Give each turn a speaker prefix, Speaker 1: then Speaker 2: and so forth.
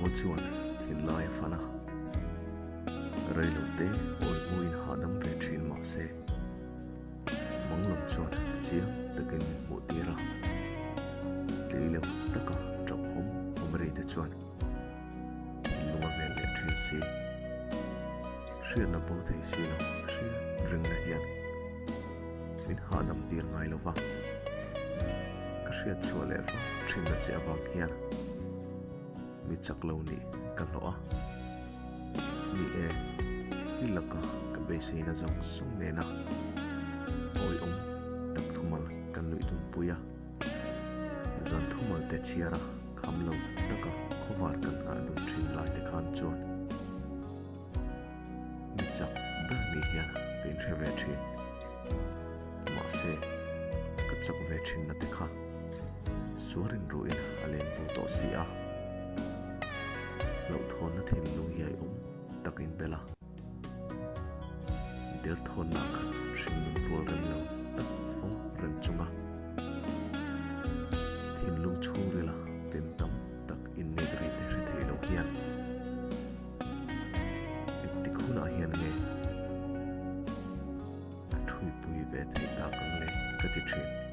Speaker 1: Awrawl chuan thinlai a fan a, reilote awi hmuin hahdam ve thin mah se, Manglam chuan chiang takin min hmuh tir a, tlei lo taka tap hawm hawm ri te chuan thinlung a vel leh thin si. Hriatna bo thei si lo hriat ringna hian min hahdam tir ngai lo va, ka hriat chhuah leh fo thinna che avang hian mi chak lo nih ka hlawh a. Ni e, i laka ka beiseina zawng zawng nena awihawm tak thumal kan nuih dunpui a, zan thumal te chhiar a kham lo taka khawvar kan nghah dun thin lai te khan chuan mi chak ber ni hian ka inhre ve thin. Mahse, ka chak ve thinna te kha suarin ruhin a len bo tawh si a. Hlauhthawnna thinlung hi a awm tak in bel a. Derthawnna khat hringnun rual rem lo tak fo reng chunga thinlung chhungrila pen tam tak innek ri te hre thei lo hian Engtik hunah hian nge ka thuipui ve theih tak ang le ka ti thin.